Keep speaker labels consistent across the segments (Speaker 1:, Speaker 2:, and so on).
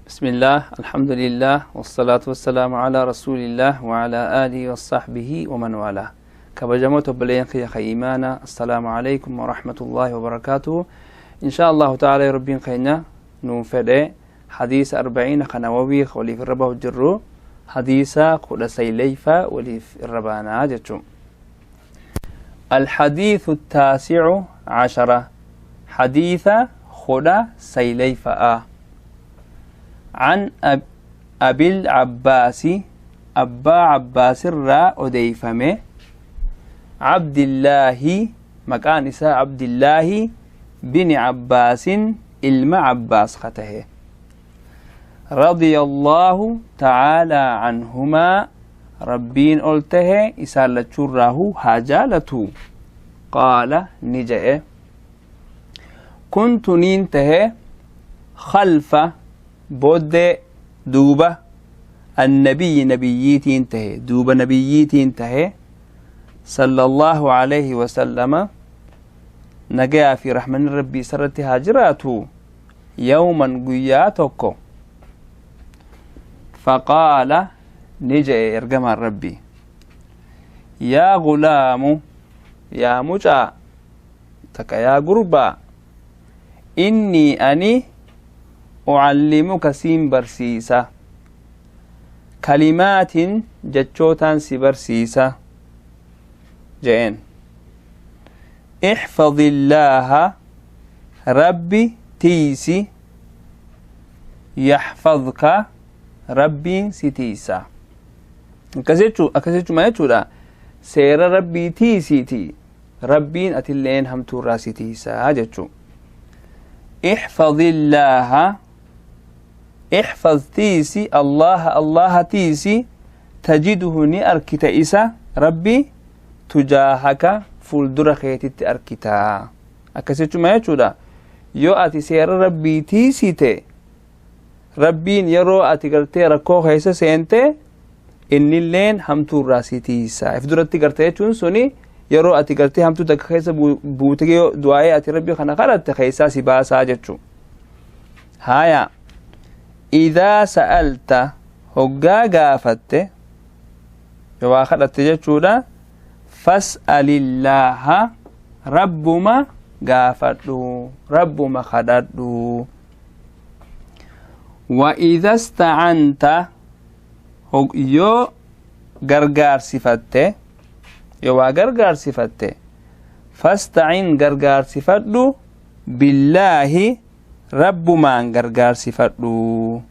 Speaker 1: بسم الله، الحمد لله، والصلاة والسلام على رسول الله وعلى آله وصحبه ومن والاه. Kabajamoota obboleeyyan kiyya ka iimaana، السلام عليكم ورحمة الله وبركاته. إن شاء الله تعالى Rabbiin keenya nuun fedhe hadiisa 40 ka Nawawii waliif irra bahu jirru hadiisa 19 waliif irra baanaa jechuu. الحديث التاسع عشر، حديث 19، عن أبي العباس، أبا عباس irraa odeeyfame، عبد الله، maqaan isaa Abdillaahi بن عباس، ilma Abbaas ka tahe، رضي الله تعالى عنهما، Rabbiin ol tahe isaan lachuurraahu haa jaalatu، قال، ni je'e: كنت، niin tahe، خلف، booddee، duuba، النبي، nabiyyiitiin tahe، duuba nabiyyiitiin tahe، صلى الله عليه وسلم، nagayaa fi rahmanni Rabbii isarratti haa jiraatu، يوما، guyyaa tokko. فقال، ni je'e ergamaan Rabbii: يا غلام، yaa mucaa takka، yaa gurbaa، إني، ani، أعلمك، siin barsiisa، كلمات، jechootaan si barsiisa je'een. احفظ الله، Rabbi tiisi، يحفظك، Rabbiin si tiisa. Akkas jechuu, akkas jechuma jechuudha: seera Rabbii tiisiiti, Rabbiin atilleen hamtuurraa si tiisaa jechuu. احفظ الله، احفظ، tiisi، الله، Allaha tiisi، تجده، ni arkita، isa Rabbi، تجاهك، fuuldura keetitti arkitaa. Akkas jechuma jechuudha: yoo ati seera Rabbii tiisite, Rabbiin yeroo ati gartee rakkoo keessa seente innilleen hamtuurraa si tiisa. If duratti garte jechuun suni yeroo ati gartee hamtuu takka keessa buute, du'aa'ee ati Rabbii kana kadhatte keessaa si baasaa jechuu. Haya, إذا سألت، hoggaa gaafatte, yoo waa kadhatte jechuudha، فاسأل الله، Rabbuma gaafadhu, Rabbuma kadhadhu. وإذا استعنت، yoo gargaarsifatte, yoo waa gargaarsifatte، فاستعن، gargaarsifadhu، بالله، Rabbumaan gargaarsifadhu.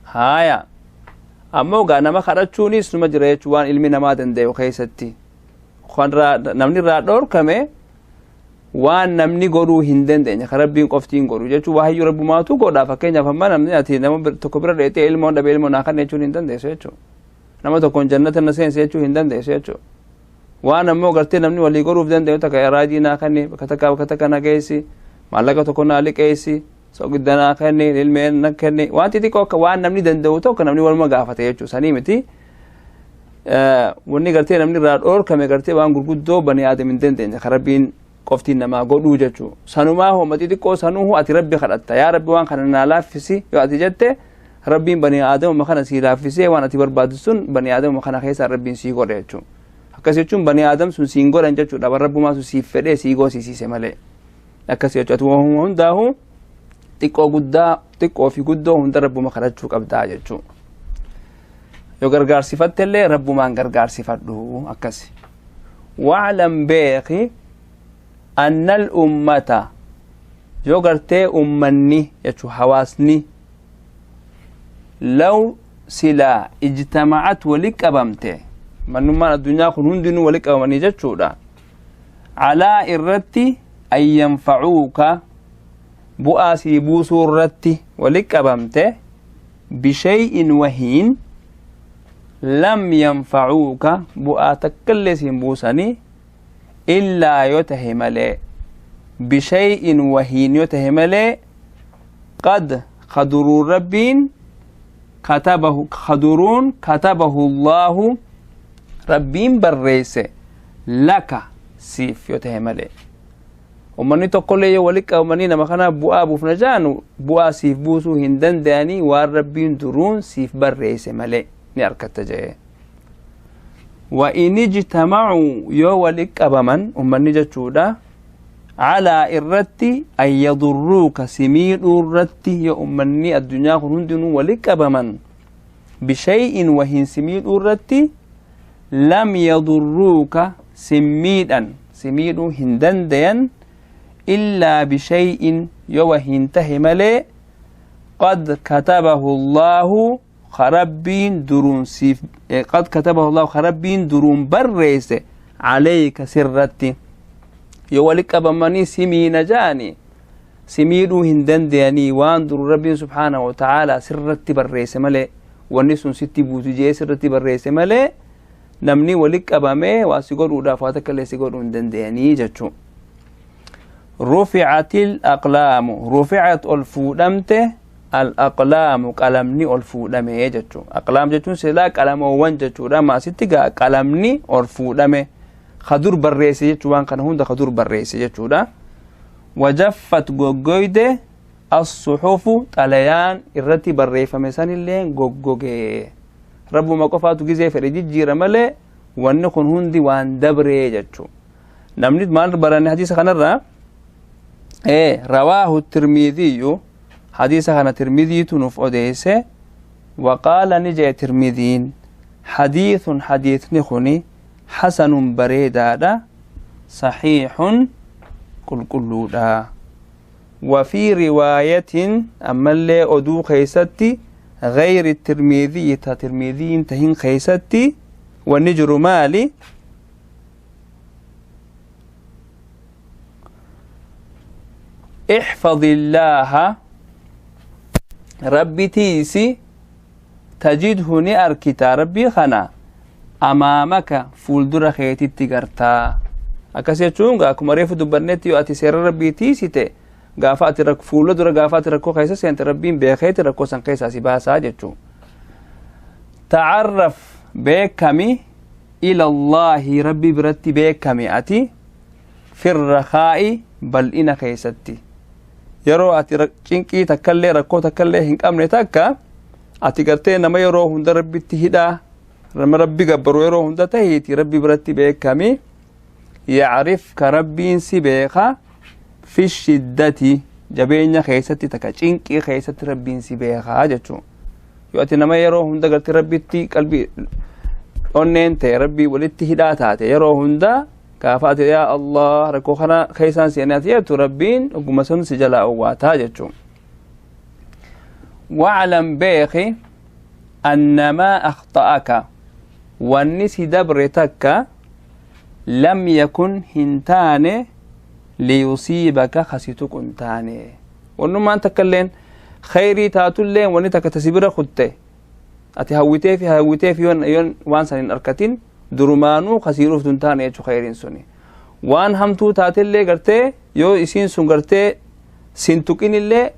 Speaker 1: Haya, ammoo gaa nama kadhachuunis numa jira jechuu. Waan ilmi namaa danda'u keessatti namni irraa dhoorkame waan namni godhuu hin dandeenye ka Rabbiin qoftiin godhu jechuu. Waa hayyuu Rabbumaatu godha. Fakkeenyaaf, amma namni ati nama tokko bira dheetee ilmoon dhabe, ilmoo naa kanne jechuun hin dandeessu jechuu. Nama tokkoon jannata na seense jechuu hin dandeessu jechuu. Waan ammoo gartee namni walii godhuuf danda'u takka, raajii naa kanni, bakka takka bakka takka na geessi, maallaqa tokko naa liqeessi, soogidda naa kenni, ilmeen na kenni, waan xixiqqoo akka waan namni danda'u tokko namni waluma gaafate jechuu. Sanii miti wanni gartee namni irraa dhoorkame, gartee waan gurguddoo bani aadam hin dandeenye ka Rabbiin qoftiin namaa godhuu jechuu. Sanumaa homa xixiqqoo sanuhu ati Rabbi kadhatta. Yaa Rabbi, waan kana naa laaffisi yoo ati jette, Rabbiin bani aadamuma kana sii laaffisee waan ati barbaadu sun bani aadamuma kana keessaa Rabbiin sii godhe jechuu. Akkas jechuun bani aadam sun siin godhan jechuudha. Rabbumaa sun siif fedhee sii goosisiise malee. Akkas jechuudha. Ati hundaahu xiqqoo guddaa, xiqqoo fi guddoo hunda Rabbuma kadhachuu qabdaa jechuu. Yoo gargaarsifattellee Rabbumaan gargaarsifadhu akkas. واعلم، beeki، أن الأمة، yoo gartee ummanni jechuu hawaasni، لو، silaa، اجتمعت، wali qabamte, mannummaan addunyaa kun hundinuu wali qabamanii jechuudha، على، irratti، أن ينفعوك، bu'aa sii buusuu irratti wali qabamte، بشيء، wahiin، لم ينفعوك، bu'aa takkallee siin buusanii، إلا، yoo tahe malee، بشيء، wahiin yoo tahe malee، قد، kaduruun Rabbiin، كتبه، kaduruun، كتبه الله، Rabbiin barreesse، لك، siif yoo tahe malee. Ummanni tokkollee yoo walitti qabamanii nama kana bu'aa buufna ja'an, bu'aa siif buusuu hin danda'anii, waan Rabbiin duruun siif barreesse malee ni arkatta jee. Wa in ijtamacuu, yoo walitti qabaman ummanni jechuudha, calaa irratti an yadurruuka, si miidhuu irratti, yoo ummanni addunyaa kun hundinuu walitti qabaman bishay'in, wahin si miidhuu irratti, lam yadurruuka, sin miidhan, si miidhuu hin dandayan, illaa bishay'in, yoo wahin tahe malee, qad katabahu Allaahu, ka Rabbiin duruun siif, qad katabahu Allahu, ka Rabbiin duruun barreesse, calayka, sirratti. Yoo wali qabamanii si miina ja'ani, si miidhuu hin dandayanii, waan duru Rabbiin subhaanahu wa ta'aalaa sirratti barreesse malee, wanni sun sitti buutu jee sirratti barreesse malee, namni wali qabamee waa si godhuudhaaf waa takka illee si godhuu hin dandayanii jechuu. Ruficat il aqlaamu, ruficat, ol fuudhamte, al aqlaamu, qalamni ol fuudhame jechuu. Aqlaam jechuun silaa qalamoowwan jechuudha. Maasitti gaa qalamni ol fuudhame kadur barreesse jechuu, waan kana hunda kadur barreesse jechuudha. Wajaffat, goggoyde, as-suhufu, xalayaan irratti barreeffame sanillee goggoge. Rabbuma qofaatu gizee fedhe jijjiira malee wanni kun hundi waan dabree jechuu. Namni maal baranne hadiisa kanarraa? Rawaahu Tirmidiyyu, hadiisa kana Tirmidiitu nuuf odeesse. Waqaala, ni jee Tirmidiin, hadiithun, hadiithni kuni, hasanun, bareedaadha, saxiixun, qulqulluudha. وفي رواية، أما اللي أدو خيستي، غير الترمذي، تا ترمذي تهين خيستي، ونجر مالي احفظ الله، ربي تيسي، تجده، ni arkita Rabbii kana، amaamaka, fuuldura keetitti gartaa. Akkas jechuun akkuma reefu dubbannetti, yoo ati seera Rabbii tiisite, gaafa ati fuula dura, gaafa ati rakkoo keessa seente, Rabbiin beekeeti rakkoo san keessaa si baasaa jechuu. Tacarraf, beekami, ila Allaahi, Rabbii biratti beekami ati, firrakaa'i, bal'ina keessatti. Yeroo ati cinqii takkallee, rakkoo takkallee hin qabne takka, ati gartee nama yeroo hunda Rabbitti hidhaa, nama Rabbi gabbaru yeroo hunda tahiiti Rabbi biratti beekami. Yacrifka, Rabbiin si beeka, fi shiddati, jabeenya keessatti takka cinqii keessatti Rabbiin si beekaa jechuu. Yoo ati nama yeroo hunda gartee Rabbitti qalbii onneen ta'e, Rabbii walitti hidhaa taate, yeroo hunda gaafa ati "Yaa Allah, rakkoo kana keessaan seenee" ati jettu, Rabbiin oguma sun si jalaa owwaataa jechuu. Waclam, beeki, annamaa akhta'aka, wanni si dabre takka, lam yakun, hin taane, liyusiibaka, kasi tuqu hin taane. Wannummaan takka illeen khayrii taatulleen, wanni takka tasi bira kutte, ati hawwiteefi hawwiteefi yoon waan san hin arkatin, durumaanuu kasii dhuftu hin taane jechuu khayriin suni. Waan hamtuu taatellee gartee yoo isiin sun gartee sin tuqinillee,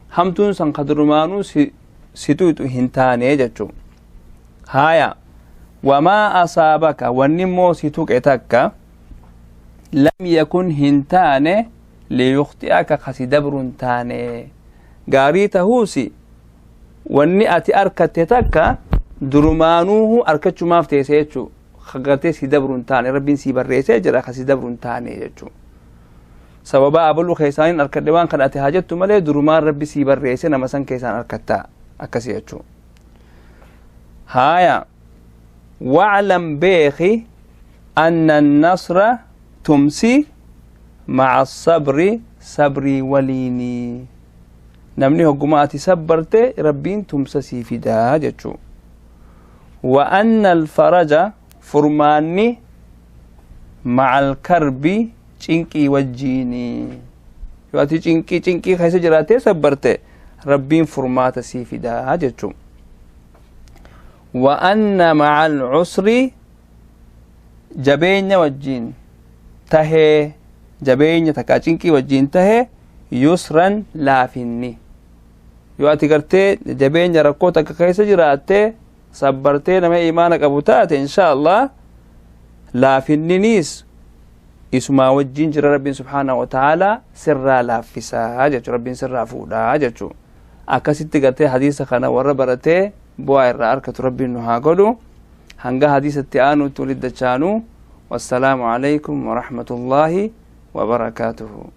Speaker 1: hamtuun san ka durumaanuu si tuqxu hin taane jechuu. Haya, wamaa asaabaka, wanni immoo si tuqe takka, lam yakun, hin taane, liyukhti'aka, kasi dabru hin taane. Gaarii tahuusi wanni ati arkatte takka durumaanuuhu arkachumaaf teesse jechuu. Gartee si dabru hin taane, Rabbiin si barreessee jira, kasi dabru hin taane jechuu. Sababa abaluu keessaan arkadhe waan kana ati haa jettu malee, durumaan Rabbi sii barreesse nama san keessaan arkattaa akkasi jechuu. Haya, waclam, beeki, anna annasra, tumsi, maca sabri, sabrii waliinii. Namni hogguma ati sabbarte Rabbiin tumsa sii fidaa jechuu. Wa anna alfaraja, furmaanni, maca alkarbi, cinqii wajjiini. Yoo ati cinqii keessa jiraattee sabbarte, Rabbiin furmaata sii fidaa jechuu. Wa anna maca alcusri, jabeenya wajjiin tahee, jabeenya takkaa cinqii wajjiin tahee, yusran, laafinni. Yoo ati gartee jabeenya rakkoo takka keessa jiraattee sabbartee nama imaana qabu taate, insha Allah laafinniniis Isumaa wajjiin jira. Rabbiin subhaanahu wa ta'aalaa sirraa laaffisaa jechuu, Rabbiin sirraa fuudhaa jechuu. Akkasitti gartee hadiisa kana warra baratee bu'aa irraa arkatu Rabbiin nu haa godhu. Hanga hadiisatti aanutti walitti dachaanuu, wassalaamu alaykum warahmatullaahi wabarakaatuhu.